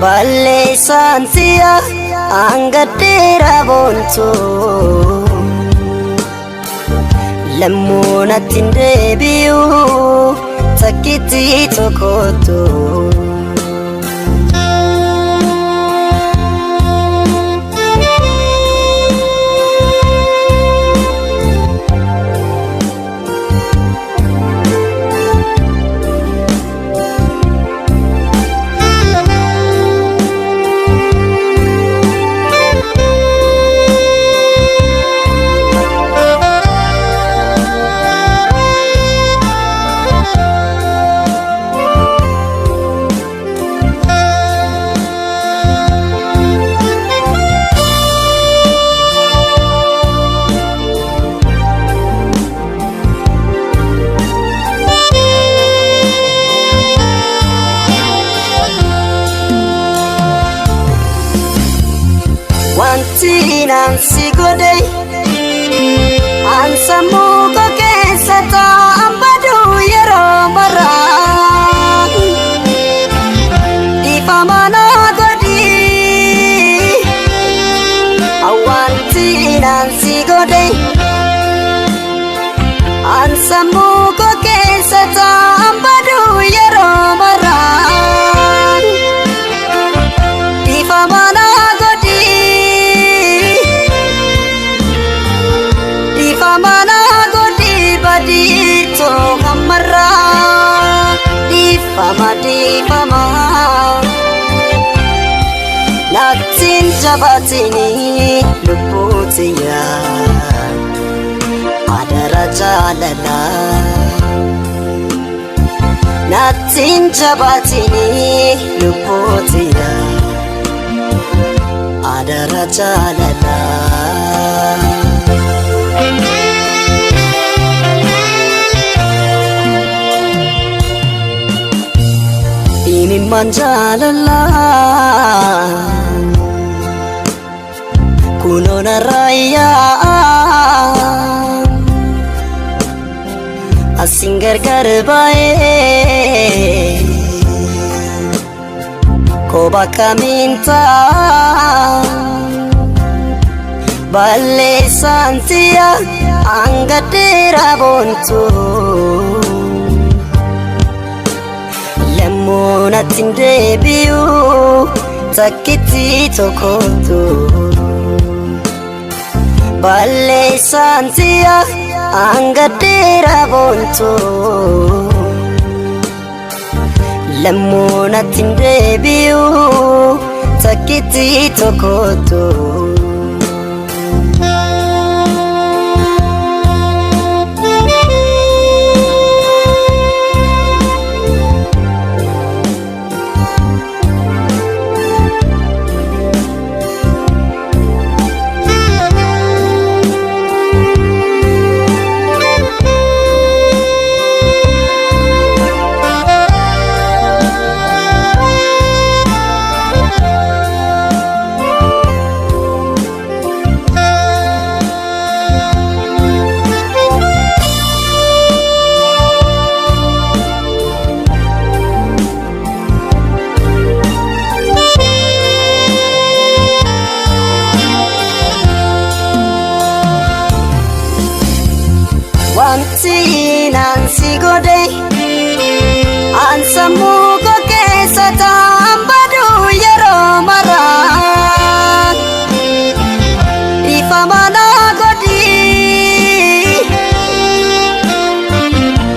Balleessaan si'a hangadheera boontu. Lammuu natti hin deebi'u takkitti tokkottu. Wanti naan si godhe an sammuu koo keessa taa'an baduu yeroo maraa. Dhiifama naa godhi. Wanti naan si godhe an sammuu koo keessa taa'an baduu yeroo maraa. Dhiifama naa godhi. Dhiifama naa godhi badii too hammarraa. Dhiifama dhiifama. Nattiin jabaatini lubbuu tiyyaa. Adara jaalalaa. Nattiin jabaatini lubbuu tiyyaa. Adara jaalalaa. Imimmaan jaalalaa. Kunoo narraa yaa'a. Asin gargar baay'ee. Koba kamiin ta'a. Balleessaan si'a hangadheera boontu. Lammuu natti hin deebi'u takkitti tokkottu. Balleessaan si'a hangadheera boontu. Lammuu natti hin deebi'u takkitti tokkottu. Wanti naan si godhe an sammuu koo keessa taa'an baduu yeroo maraa. Dhiifama naa godhi.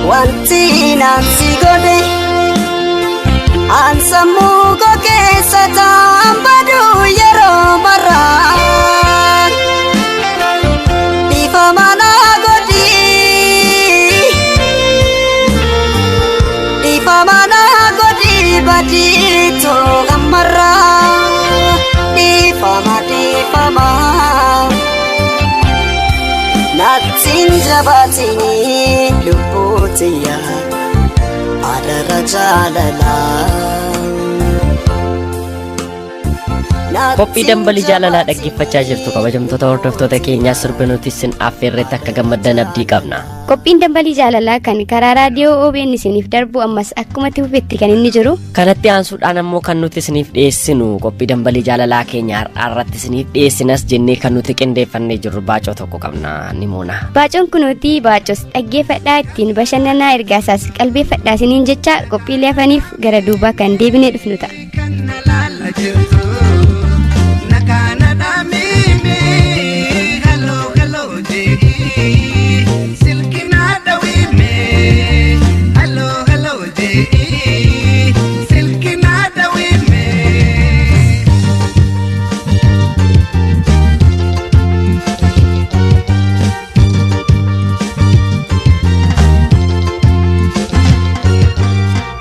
Wanti naan si godhe an sammuu koo keessa taa'an baduu yeroo maraa. Dhiifama naa godhi. Dhiifama naa godhi badii too hammarraa. Dhiifama dhiifama. Nattiin jabaatini lubbuu tiyyaa. Adara jaalalaa. Qophii dambalii jaalalaa dhaggeeffachaa jirtu kabajamtoota hordoftoota keenyaa sirba nuti isin affeerretti akka gammaddan abdii qabna. Qophiin dambalii jaalalaa kan karaa raadiyoo OBN isiniif darbu ammas akkuma itti fufetti kan inni jiru. Kanatti aansuudhaan ammoo kan nuti isiniif dhiyeessinu qophii dambalii jaalalaa keenya har'aa irratti isiniif dhiyeessinas jennee kan nuti qindeeffannee jirru baacoo tokko qabna ni moona. Baacoon kunuutii baacos dhaggeeffadhaa ittiin bashannanaa ergaasaas qalbeeffadhaa isiniin jecha qophiilee hafaniif gara duubaa kan deebinee dhufnu ta'a. Kan na laala jirtu nakaana dhaamime hello hello jee silkina dhawime hello hello jee silkina dhawime.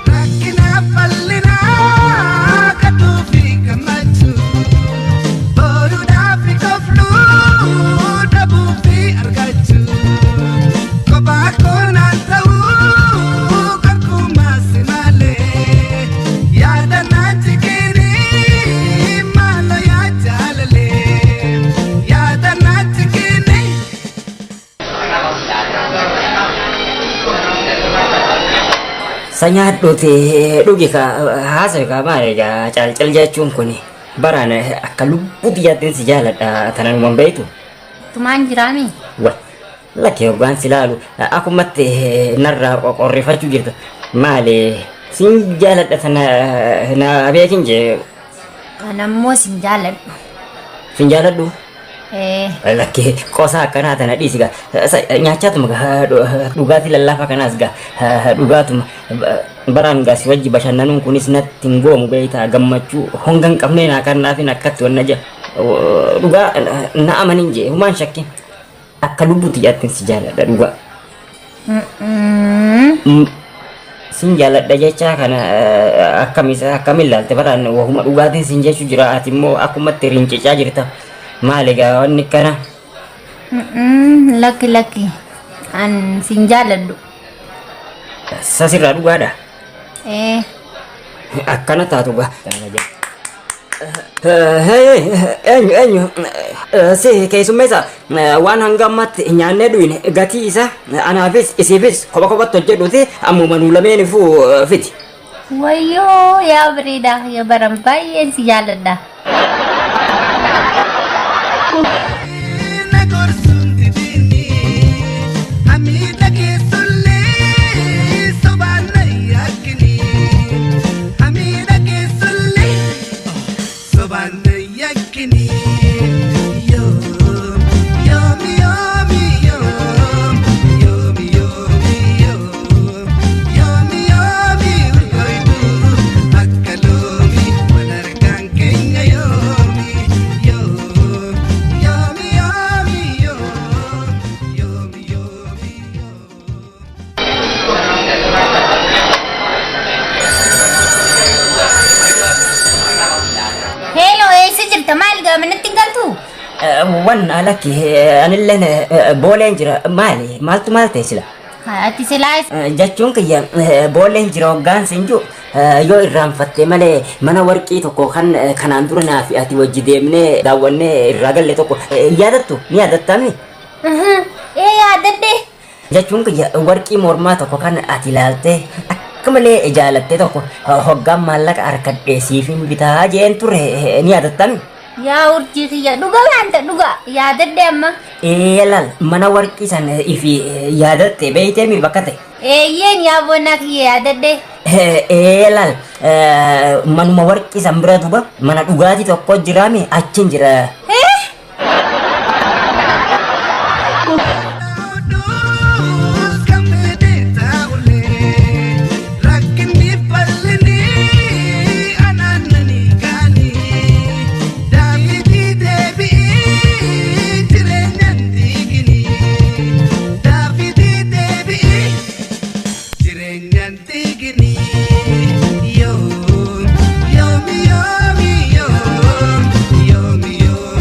Rakkina bal'inaa kadhuu fi gammachuu boruudhaaf kofluu dhabuu fi argachuu kophaa koonaan ta'uu kakkumaa si malee yaada naan jikiinii maala yaa jaalalee yaada naan jikiinii. Sanyaadhuuti dhugi ka haasa'e ka maali egaa calcal jechuun kun baraan akka lubbuu xiyyaattiin si jaaladha tanan beektu. Tumaan jiraami. Wa lakkee hoggaan si laalu akkumatti narraa qorrifachuu jirta maali sin jaaladha tana na beekin jee Anammoo sin jaaladhu. sin jaaladhu. Ee, Lakkee qosaa akkanaa tana dhiisi gaa nyaachaatuma gaa dhugaatii lallaafaa kanaas gaa dhugaatuma baraan gaa si wajji bashannanuun kunis natti hin goomu beektaa gammachuu honga hin qabnee naa kannaafin akkatti wanna jea dhugaa na amanin jee humaan shakkin akka lubbuutti jaattin si jaaladha dhugaa. mm, Sin jaaladha jecha kana akkamis akkamin laalte baraan wahuma dhugaatiin sin jechuu jira ati immoo akkumatti rincicaa jirta maali gaa wanni kana. mm, lakki lakki. An sin jaaladhu. Sasirraa dhugaadha. Ee, Akkana taatu gaa. Eenyu eenyu si keessummeessa waan hanga ammaatti nyaannee dhuyne gatii isa anaafis isiifis kopha kophatti hojjedhuti ammuma nu lameenifuu fiti. Wayyoo yaa bareedaa yaa baran baay'een si jaaladha. Na gorsuun didini hamiidha keessullee sobaan na yakkini hamiidha keessullee sobaan na yakkini yoom yoomi yoomi yoom yoomi yoomi yoom yoomi yoomi urgoytu akka loomi wal argaan keenya yoomi yoom yoomi yoomi yoom yoomi yoomi yoom. Heeloo eessa jirta maal gaa manatti hin galtu? Wan lakki anilleen booleen jira maali maaltu maal ta'e sila? Ati silaa Jechuun kiyya booleen jira hoggaan sin jiru yoo irraanfatte malee mana warqii tokko kan kanaan dura naa fi ati wajji deemnee daawwannee irraa galle tokko yaadattu ni yaadattami? Ee yaadadhe. Jechuun kiyya warqii mormaa tokko kan ati ilaaltee akka malee jaalattee tokko hoggaan maallaqa harkadhee siifin bitaa jeen ture ni yaadattami? Yaa urjii kiyya dhuga waanta dhuga yaadadhe amma. Ee laal mana warqii san ifi yaadatte beeyteemi bakka ta'e. Eeyyeen yaa boonaa kiyya yaadadhe. Ee laal manuma warqii san bira duba mana dhugaatii tokko jiraami achin jira. Oduus kan fedhe taa'ulee rakkinni bal'inni anaannani kaanii daafiti deebi'ii jireenyaan diiginii daafiti deebi'ii jireenyaan diiginii yoom yoomi yoomi yoom yoomi yoomi.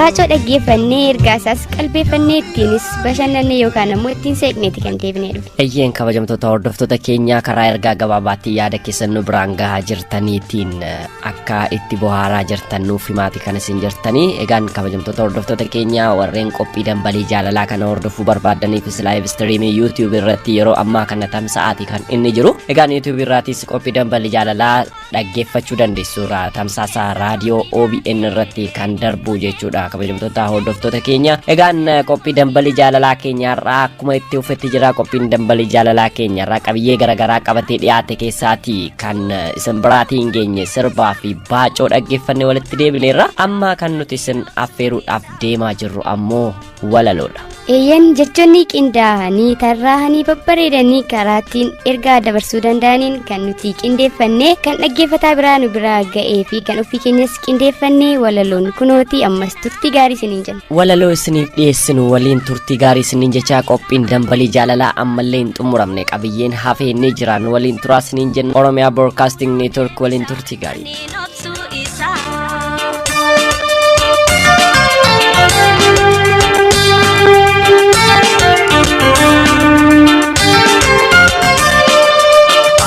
Baacoo dhaggeeffannee ergaa isaas qalbeeffannee ittiinis bashannanne yookaan ammoo ittiin seeqneeti kan deebinee dhufne. Eeyyeen, kabajamtoota hordoftoota keenyaa, karaa ergaa gabaabaatti yaada keessan nu biraan gahaa jirtaniitiin akka itti bohaaraa jirtan nuuf himaati kan isin jirtanii. Egaan kabajamtoota hordoftoota keenyaa, warreen qophii dambalii jaalalaa kana hordofuu barbaadaniifis live streamii YouTube irratti yeroo ammaa kana tamsa'aati kan inni jiru. Egaan YouTube irraatis qophii dambalii jaalalaa dhaggeeffachuu dandeessu, tamsaasa raadiyoo OBN irratti kan darbu jechuudha, kabajamtoota hordoftoota keenya. Egaan qophii dambalii jaalalaa keenya irraa akkuma itti ufetti jira. Qophiin dambalii jaalalaa keenya irraa qabiyyee garaagaraa qabatee dhiyaate keessaati kan isin biraatii hin geenye sirbaa fi baacoo dhaggeeffanne walitti deebineerra. Amma kan nuti isin affeeruudhaaf deemaa jirru ammoo walaloodha. Eeyyan, jechoonni qindaa'anii tarraa'anii babbareedanii karaa ittiin ergaa dabarsuu danda'aniin kan nuti qindeeffanne, kan dhaggeeffataa biraa nu biraa ga'ee fi kan ofii keenyas qindeeffanne walaloon kunooti. Ammas turtii gaarii isiniin jenna. Walaloo isiniif dhiyeessinu waliin turtii gaarii isiniin jechaa, qophiin dambalii jaalalaa ammallee hin xumuramne, qabiyyeen hafee ni jira. Nu waliin turaa isiniin jenna. Oromiyaa Broadcasting Network waliin turtii gaarii.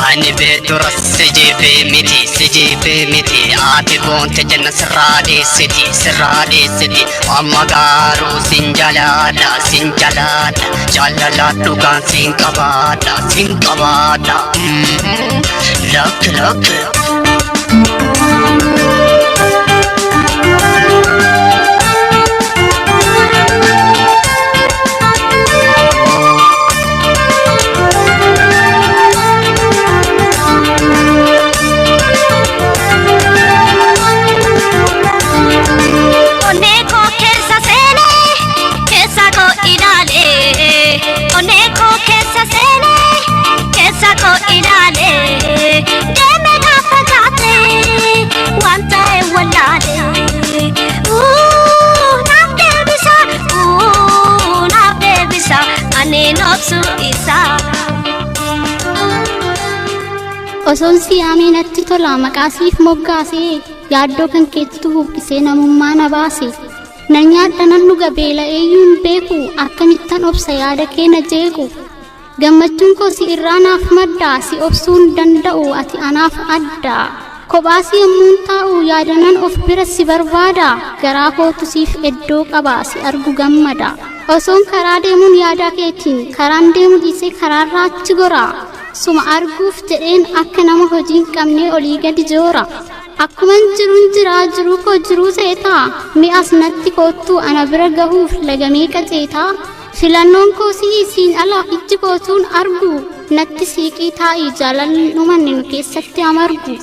Ani beektura si jibbee miti, si jibbee miti. Ati boonte jenna sirraa dheessiti, sirraa dheessiti. Amma garuu sin jalaadha, sin jalaadha. Jaalala dhugaan sin qabaadha, sin qabaadha. Lakki lakki. Onnee koo keessa seenee keessa koo ilaalee, onnee koo keessa seenee keessa koo ilaalee, deemee gaafa gaatee waan ta'e wallaalee. Naaf deebisa, naaf deebisa, ani obsu isaa. Osoon si yaamee natti tola, maqaa siif moggaasee, yaaddoo kan keettitu huqqisee namummaa na baase. Nan nyaadha, nan dhuga, beela'eeyyuu hin beeku, akkamittan obsa yaada kee na jeequ. Gammachuun koo si irraa naaf madda, si obsuu hin danda'u, ati anaaf adda. Kophaa si yommuun taa'u yaadanan of bira si barbaada, garaa kootu siif iddoo qaba, si argu gammada. Osoon karaa deemuun yaada keetiin karaan deemu dhiisee karaarraa achi gora. Suma arguuf jedheen akka nama hojii hin qabnee olii gadi joora. Akkuman jiruun jiraa, jiruu koo jiruu seetaa, mi'as natti koottuu, ana bira gahuuf lagamee qaceetaa. Filannoon koo si'ii, siin ala ijji kootuun argu, natti siiqii taa'ii, jaalalli dhumanne nu keessatti amargu.